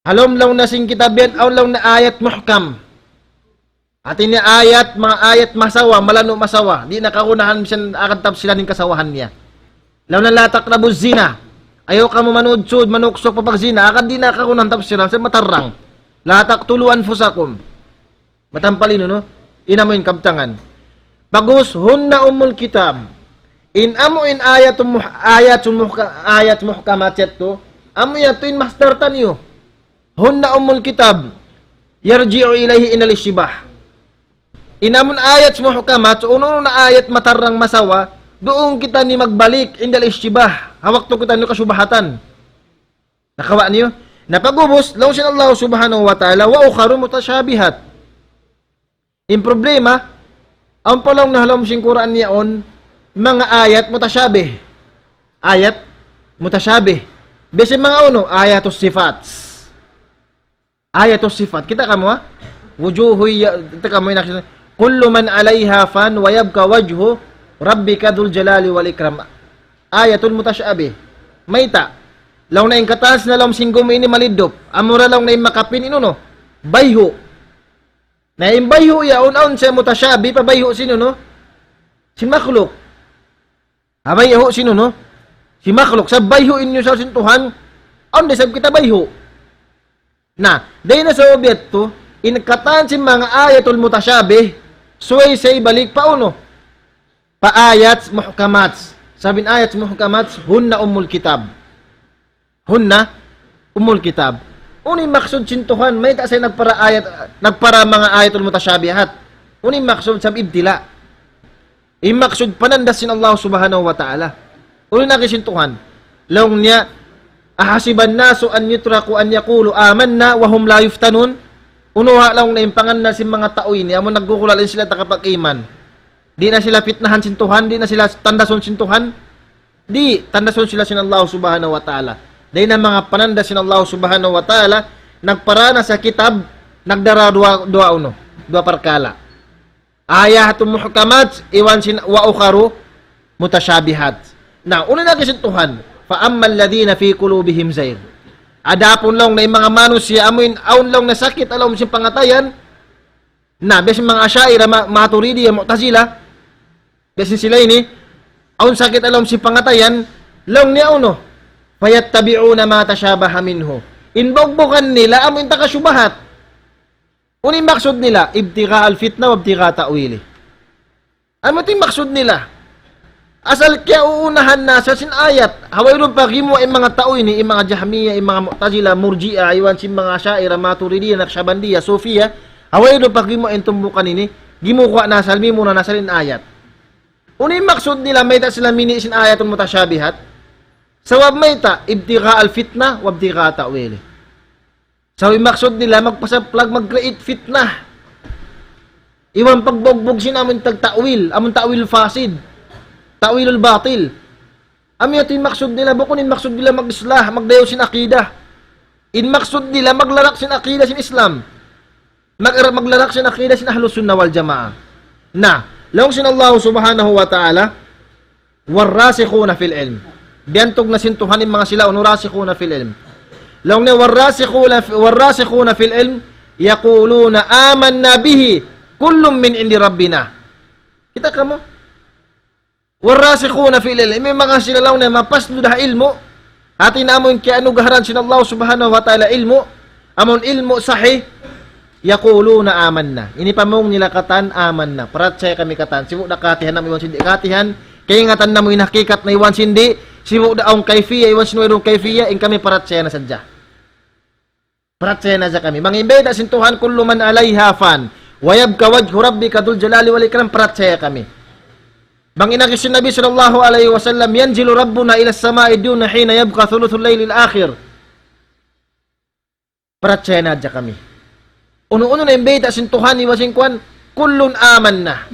Ha lawm laung niya sin kitab yan, awn laung niya ayat muhkam. Hati niya ayat, manga ayat masawa, malanu' masawa. Di' na kagunahan misan agad tafsiran in kasawahan niya. Laung niya لا تقربوا الزنا. Ayaw kamu manudsud, manuksuk pa pagzina. Agad di' na kagunahan tafsiran, sa' matarrang. لا تقتلوا أنفسكم. Matampal inu, no? In amu in kabtangan. Pag'ubus, هن أم الكتاب. In amu in ayat muh-, ayat muhka-, ayat muhkamat yadtu. Amu yadtu in masdar taniyu. هن أم الكتاب. يرجع إليه عند الاشتباه. In amun ayat muhkamat, unu-unu na ayat matarrang masawa, duun kitaniyu magbalik عند الاشتباه. Ha waktu kitaniyu kasubahatan. Na kawa' niyu? Na pag'ubus, laung sin Allah subhanahu wa ta'ala, وأخر متشابهات. In problema, awn pa laung niya ha lawm sin Qur'an yaun, manga ayat mutashabih. Ayat mutashabih. Biya' sin manga unu, ayatus sifat. Ayatus sifat. Kita' kamu, ha? وجوه ي-, kita' kamu, in action. كل من عليها فان ويبقى وجه ربك ذو الجلال والإكرام. Ayatul mutashabih. Mayta'? Laung niya in katan sin ha lawm sin gumi ini maliddup. Amura laung niya in makapin inu, no? Bayhu'. Na in bayhu' yaun, awn siya mutashabih pa bayhu' sin unu? Sin makhluk. Ha bayhu' sin unu? Sin makhluk. Sa' bayhu' in yusal sin Tuhan, awn da isab kita bayhu'. Na, dayn ha sabab yadtu, In katan sin manga ayatul mutashabih, subay siya hibalik pa unu? Pa ayat muhkamat. Sabab in ayat muhkamat, hunna ummul kitab. Hunna ummul kitab. Unu in maksud sin Tuhan, mayta' siya nagpara ayat, nagpara manga ayatul mutashabihat. Unu in maksud, sabab ibtila. In maksud panandas sin Allah Subhanahu wa Ta'ala. Unu in agi sin Tuhan? Laung niya, "Ahasiban nasu an yutraku an yaqulu amanna wa hum la yuftanun?" Unu ha laung niya in pangannal sin manga tau ini, amun naggugulal in sila takapag-iman. Di' na sila pitnahan sin Tuhan, di' na sila tandasun sin Tuhan. Di', tandasun sila sin Allah Subhanahu wa Ta'ala. Dayn ha manga panandas sin Allah Subhanahu wa Ta'ala, nagpara na sa kitab, nagdara duwa, duwa unu, duwa parkala'. Ayatun muhkamat, iban sin wa ukharu mutashabihat. Na, unu in agi sin Tuhan, "Fa ammal ladhina fi qulubihim zayg." Adapun laung niya in manga manusiya' amuin awn laung niya sakit ha lawm sin pangatayan, na, biya' sin manga Asha'ira, ma-, Maturidiyya, Mu'tazila, biya' sin sila ini, awn sakit ha lawm sin pangatayan, laung niya unu, "Fayattabi'una ma tashabaha minhu." In bugbugan nila, amu in taga shubahat. Unu in maksud nila, "Ibtigha al-fitna wa ibtigha ta'wili." Amu in maksud nila. Asal kiyauunahan na sa sin ayat. Ha wayruun pa gimuwa' in manga tau ini, in manga Jahmiya, in manga Mu'tazila, Murji'a, iban sin manga Asha'ira, Maturidiyya, Naqshbandiyya, Sufiya. Ha wayruun pa gimuwa' in tumbukan ini, gimuwa' na asal, mimuna na asal in ayat. Unu in maksud nila, mayta' sila mini' sin ayatul mutashabihat? Sabab mayta', "Ibtigha al-fitna wa ibtigha ta'wili." So, in maksud nila, magpasaplag, mag-create fitnah. Iban pagbugbug sin amun tag-ta'wil, amun ta'wil fasid. Ta'wilul batil. Amu yadtu in maksud nila, bukun in maksud nila mag-islah, magdayaw sin akida. In maksud nila, maglarak sin akida sin Islam. Mag-, maglarak sin akida sin Ahlus Sunnah wal Jamaah. Na, laung sin Allah Subhanahu wa Ta'ala, "Warrasikhuna fil ilm." Biyantug na sin Tuhan in manga sila, unu, rasikhuna fil ilm. Laung niya, "Warrasikhuna fi-, warrasikhuna fil ilm, yaquluna amanna bihi, kullum min indi rabbina." Kita' kamu? "Warrasikhuna fil ilm." In manga sila laung niya, mapasnud ha ilmu'. Hati niya amun kiyanugaharan sin Allah Subhanahu wa Ta'ala ilmu'. Amun ilmu' sahih. "Yaquluna amanna." Ini pamung nila katan, "Amanna." Parachaya kami katan. Sibu' da katihan namu' iban sin di' katihan. Kaingatan namu' in hakikat na iban sin di'. Sibu' da awn kayfiyya, iban sin wayruun kayfiyya. In kami parachaya na sadja. Parachaya na sadja kami. Bang in bayta' sin Tuhan, "Kullu man alayha fan. Wa yabqa wajhu rabbika dhul jalali wal ikram." Parachaya kami. Bang in agi sin Nabi sallallahu alayhi wasallam, "Yanzilu rabbuna ila samai dunya hina yabqa thuluthul laylil akhir." Parachaya na hadja kami. Unu-unu na in bayta' sin Tuhan iban sin kuwan, kullun amanna.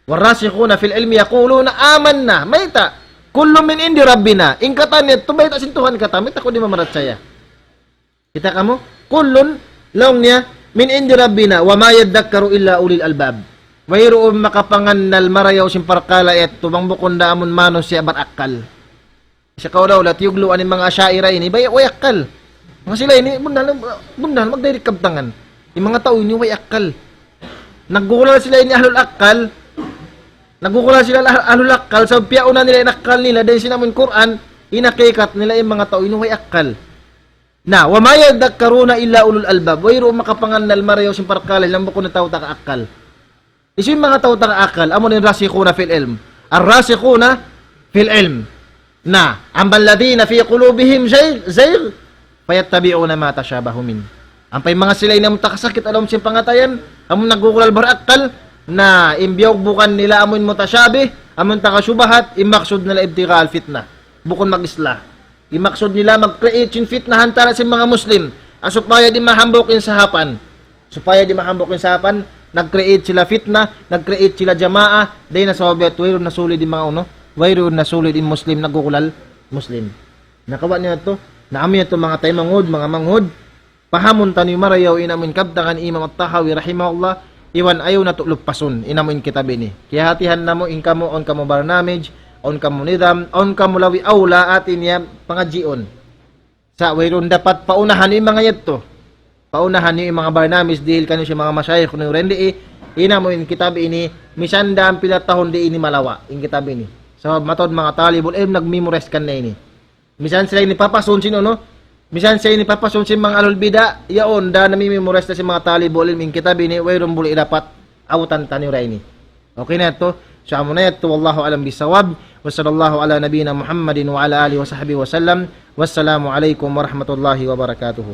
Warrasikhuna fil ilmi yaquluna amanna. Mayta'? Kullun min indi rabbina. In katan yadtu bayta' sin Tuhan katan. Mayta' kaw di' mamarachaya? Kita' kamu? Kullun, laung niya, min indi rabbina. Wa ma yadhakkaru illa ulil albab. Wayruun makapangannal marayaw sin parkala' yadtu bang bukun da amun manusiya' barakkal. Sa' kaw daw, la tiyugluan in manga Asha'ira ini, bay-, way akkal. Manga sila ini, bunnal, bunnal, magdayri kabtangan. In manga tau ini, way akkal. Naggugulal sila ini ahlul akkal. Naggugulal sila ah-, ahlul akkal, sabab piyauna nila in akkal nila, dayn sin amun Qur'an, in hakikat nila in manga tau ini, way akkal. Na, wa ma yadhakkaruna illa ulul albab. Wayruun makapangannal marayaw sin parkala' iban bukun na tau taga akkal. Hisiyu in manga tau taga akkal, amu in rasikhuna fil ilm. Ar-rasikhuna fil ilm. Na, ammal ladhina fi qulubihim zayg, zayg, fayattabi'una ma tashabahu min. Ampa in manga sila ini amun takasakit ha lawm sin pangatayan, amun naggugulal barakkal, na, in biyugbugan nila amun mutashabih, amun taga shubahat, in maksud nila ibtigha al-fitnah. Bukun mag-islah. In maksud nila mag-create sin fitna ha antara' sin manga Muslim. Ah, supaya di' mahambuuk in sahapan. Supaya di' mahambuuk in sahapan, nag-create sila fitna, nag-create sila jamaa, dayn ha sabab yadtu wayruun nasulid in manga unu, wayruun nasulid in Muslim, naggugulal Muslim. Na kawa' niyu yadtu, na amu yadtu manga taymanghud, manga manghud, pahamun taniyu marayaw in amun kabtangan Imam At-Tahawi rahimahullah, iban ayaw natu' lupasun in amun kitab ini. Kiyahatihan namu' in kamu, awn kamu barnamij, awn kamu nidam, awn kamu labi awla hati niya pangadjiun. Sa' wayruun dapat paunahan in manga yadtu. Paunahan in manga barnamij dihil kaniyu sin manga mashayikh niyu dayn di, in amun kitab ini, misan da pila tahun di' ini malawa', in kitab ini. Sabab mataud manga talibul ilm nag-memorize kan na ini. Misan sila ini papasun sin unu, Misan sa ini papasun sin manga ahlul bida', yaun, da nami-memorize na sin manga talibul ilmi in kitab ini, wayruun buli dapat awtan taniyu da ini. Okay na yadtu? So, amu na yadtu, wallahu a'lam bissawab. Wa sallallahu ala nabiyyina Muhammadin wa ala alihi wa sahbihi wa sallam. Wassalamu alaikum warahmatullahi wabarakatuh.